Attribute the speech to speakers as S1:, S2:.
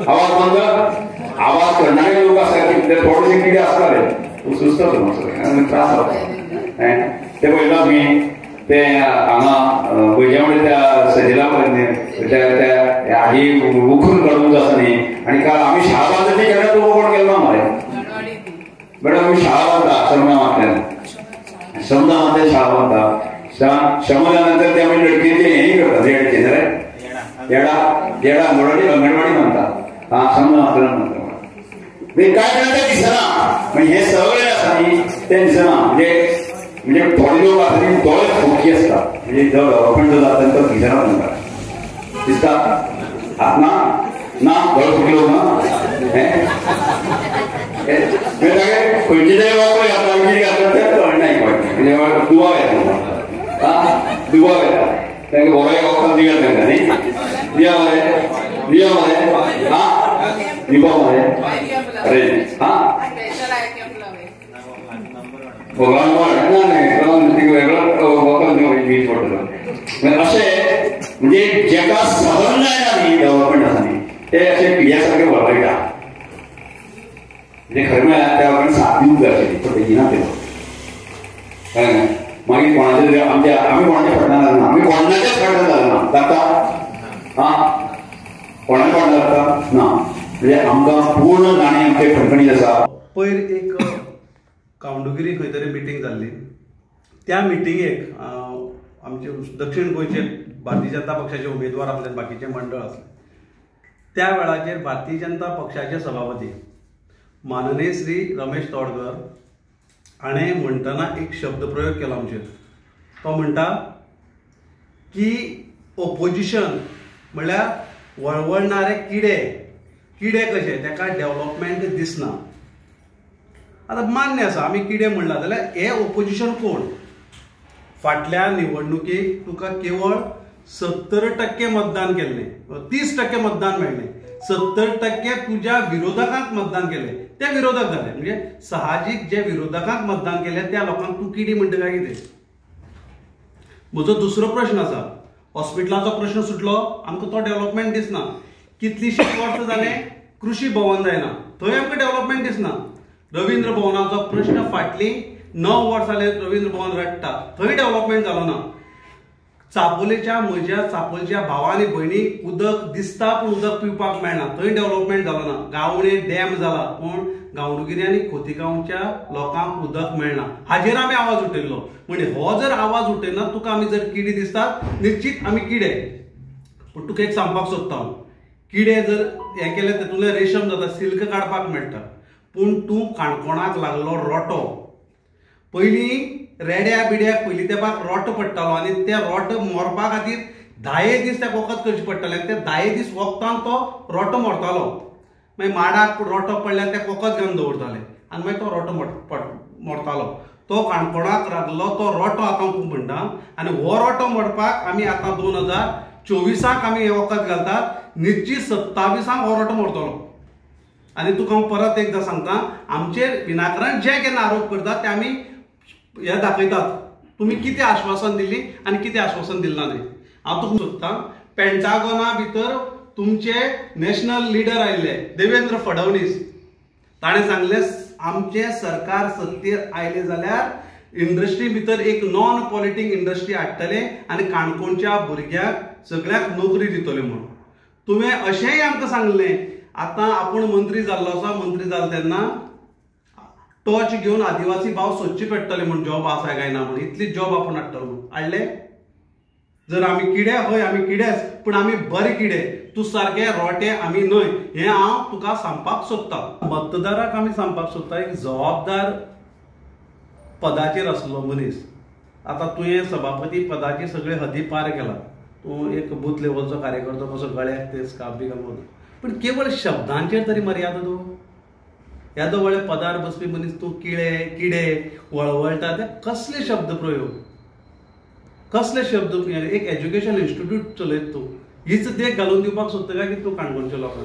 S1: आवाज बंद, आवाज करणारे लोक आसतात ते थोडेसे किडे असतात, सुस्त त्रास जाता. ते पळयला तुमी ते हांगा पयजे म्हणजे त्या सजिला त्या हाजी उखून काडूंक आसा न्ही. आनी काल आमी शाळा बांदता ती केन्ना तो कोण केलो ना मरे मॅडम. आमी शाळा बांदता श्रमदानांतल्यान, श्रमदानांतल्यान शाळा बांदता. श्रमदानानंतर ते आमी लडकेचे हेंय करतात, रेडचे रे येडा येडा अंगणवाडी अंगणवाडी म्हणटा. हा, श्रमदानांतल्यान म्हणटा. म्हणजे काय जाणां तें दिसना, म्हणजे हें सगळें आसा न्ही तें दिसना. म्हणजे म्हणजे थोडे लोक आसा न्ही दोळे फोकी आसता, म्हणजे जो डेव्हलपमेंट जो जाता तो दिसना तांकां. दिसता आत ना ना दोळे फोकी लोक ना हें खंयचे तरी वापर घातला कितें घातला तें कळना. म्हणजे दुबाव येता, दुबाव येता तांकां. बरो एक वखद दिया तांकां न्ही, दिया मरे, दिया मरे, हा दिवपा मरे. अरे हा वेगळो अशें म्हणजे जेका सहन जायना न्ही डेव्हलपमेंट आसा न्ही ते अशें पिड्या सारके वळवळटा. म्हणजे खरें म्हळ्यार त्या लोकांनी साथ दिवंक जाय आशिल्ली, पण दिना ते. कळ्ळें? मागीर कोणाचे आमच्या आमी कोणाच्या फाटल्यान लागना, आमी कोणाच्याच फाटल्यान लागना. लागता? हा, कोणाच्या फाटल्यान लागता ना. म्हणजे आमकां पूर्ण जाणें आमचे खणखणीत आसा.
S2: पयर एक कावंडुगिरी खंय तरी मिटींग जाल्ली, त्या मिटिंगेक आमचे दक्षिण गोंयचे भारतीय जनता पक्षाचे उमेदवार आसले, बाकीचे मंडळ आसले. त्या वेळाचेर भारतीय जनता पक्षाचे सभापती माननीय श्री रमेश तोडकर हाणें म्हणटना एक शब्द प्रयोग केलो आमचेर. तो म्हणटा की ओपोजिशन म्हणल्यार वळवळणारे किडे, किडे कशे ताका डेव्हलपमेंट दिसना. आतां मान्य आसा आमी किडे म्हणला जाल्यार हे ओपोजिशन कोण? फाटल्या निवडणुकेक तुका केवळ 70% मतदान केल्लें, 30% मतदान मेळ्ळें, 70% तुज्या विरोधकांक मतदान केलें, ते विरोधक जाले. म्हणजे साहजीक जे विरोधकांक मतदान केलें त्या लोकांक तूं किडी म्हणटा काय कितें? म्हजो दुसरो प्रश्न आसा, हॉस्पिटलाचो प्रश्न सुटलो, आमकां तो डेव्हलपमेंट दिसना. कितलीशींच वर्सां जालें कृषी भवन जायना, थंय आमकां डेव्हलपमेंट दिसना. रवींद्र भवनाचो प्रश्न फाटलीं 9 वर्सां जालें रवींद्र भवन रडटा, थंय डेव्हलपमेंट जालो ना. चापोलेच्या म्हज्या चापोलच्या भावा आनी भयणीक उदक दिसता पूण उदक पिवपाक मेळना, थंय डेव्हलपमेंट जालो ना. गावणे डॅम जाला पूण गांवडोंगरी आनी खोतीगांवच्या लोकांक उदक मेळना, हाजेर आमी आवाज उठयल्लो. म्हणजे हो जर आवाज उठयना तुका आमी जर किडी दिसतात, निश्चीत आमी किडे. पूण तुका एक सांगपाक सोदता हांव, किडे जर हें केलें तेतूंतल्यान रेशम जाता, सिल्क काडपाक मेळटा. पूण तूं काणकोणाक लागलो रोटो. पयलीं रेड्या बिड्याक पयलीं तेंपाक रोटो पडटालो आनी ते रोटो मरपा खातीर 10 दीस त्या वखद करचें पडटालें आनी ते 10 दीस वखदान तो रोटो मरतालो. मागीर माडाक रोटो पडल्यार ते वखद घालून दवरताले आनी मागीर तो रोटो मरतालो. तो काणकोणाक लागलो तो रोटो आतां तूं म्हणटा आनी हो रोटो मरपाक आमी आतां 2024 आमी हें वखद घालतात, निश्चीत 27 हो रोटो मरतलो. आनी तुका हांव परत एकदां सांगता, आमचेर विनाकारण जे केन्ना आरोप करतात ते आमी हे दाखयतात तुमी कितें आश्वासन दिल्ली आनी कितें आश्वासन दिलें ना तें. हांव तुका सोदतां, पेंटागोना भितर तुमचे नॅशनल लिडर आयिल्ले देवेंद्र फडणवीस, ताणें सांगलें आमचें सरकार सत्तेर आयलें जाल्यार इंडस्ट्री भितर एक नॉन पॉलिटीक इंडस्ट्री हाडटले आनी काणकोणच्या भुरग्यांक सगळ्यांक नोकरी दितले म्हणून. तुवें अशेंय आमकां सांगलें आतां आपूण मंत्री जाल्लो आसा, मंत्री जालो तेन्ना टॉर्च घेवन आदिवासी भाव सोदचे पडटले म्हूण जॉब आसा काय ना म्हूण, इतली जॉब आपूण हाडटलो म्हूण. हाडले? जर आमी किडे, हय आमी किडेच, पूण आमी बरे किडे, तूं सारके रोटे आमी न्हय, हें हांव तुका सांगपाक सोदतां. मतदाराक आमी सांगपाक सोदता, एक जबाबदार पदाचेर आसलो मनीस, आतां तुवें सभापती पदाची सगळे हदी पार केला, तूं एक बूथ लेवलचो कार्यकर्तो कसो गळ्याक ते स्कार्फ बी घालून, पूण केवळ शब्दांचेर तरी मर्यादा तूं. येदो व्हडल्या पदार बसपी मनीस तूं किडे किडे वळवळटा, ते कसले शब्द प्रयोग, कसले शब्द? एक एज्युकेशन इन्स्टिट्यूट चलयत तूं, हीच देख घालून दिवपाक सोदता काय की तूं काणकोणच्या लोकांक?